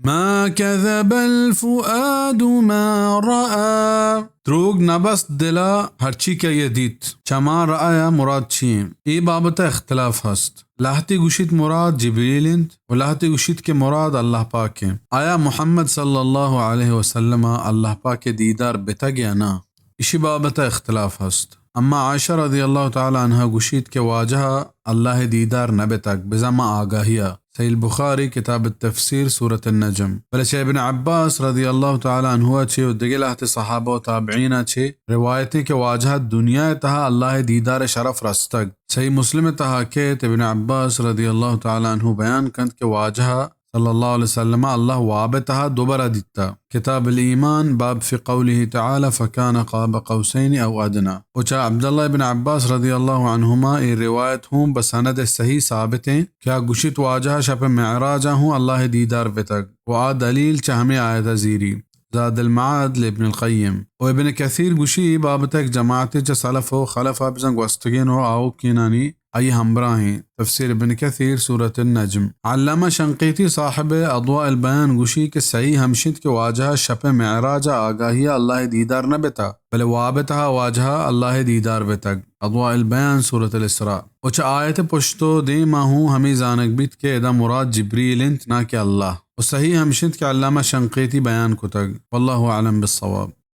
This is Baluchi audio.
ما كذب الفؤاد ما رأى۔ دروگ نہ بست دلا ہرچی کہ آئی دیت۔ چہ ما رأی مراد چی ایں؟ اے بابت اختلاف ہست۔ لہتے گوشیت مراد جبریل انت و لہتے گوشیت کہ مراد اللہ پاک انت۔ آیا محمد صلی اللہ علیہ وسلم اللہ پاک دیدار بتگ یا نہ؟ اشی بابت اختلاف ہست۔ اما عائشہ رضی اللہ تعالی عنہا گوشیت کہ واجہ اللہ دیدار نہ بتگ، بزاں ما آگاہیا۔ صحیح البخاری، کتاب التفسیر، سورۃ النجم۔ بلے چہ ابن عباس رضی اللہ تعالی عنہ چے و دگہ لہتے صحابہ و تابعین چے روایتیں کہ واجہ دنیا تہا اللہ دیدار شرف رستگ۔ صحیح مسلم تہا کیت، ابن عباس رضی اللہ تعالی عنہ بیان کنت کہ واجہ صلی اللہ علیہ وسلم اللہ واب تہا دوبرا دیتا۔ کتاب الایمان، باب فی قوله تعالی فکان قاب قوسین او ادنی۔ و چہ عبداللہ ابن عباس رضی اللہ عنہما اے روایت ہوں بہ سند صحیح ثابت ہیں کہ آ گوشیت واجہ شپ معراج ہوں اللہ دیدار بتگ و آ دلیل چہ ہمیں آیت زیری۔ زاد المعاد لابن القیم۔ و ابن کثیر گوشی اے بابت یک جماعتے چہ سلف و خلف بزاں گوستگین و آؤکینانی آئی ہمراہیں۔ تفسیر ابن کثیر، سورۃ النجم۔ علامہ شنقیطی صاحب اضواء البیان گوشی کہ صحیح ہمشنت کہ واجہ شپ معراج آگاہی اللہ دیدار نہ بتا، بلے واب تہا واجہ اللہ دیدار بتگ۔ اضواء البیان، سورۃ الاسراء۔ و چہ آیت پشت و دیما ہوں ہمیں زانگ بیت کہ ادا مراد جبریل انت، نہ کہ اللہ۔ و صحیح ہمشنت کہ علامہ شنقیطی بیان کتگ۔ واللہ اعلم بالصواب۔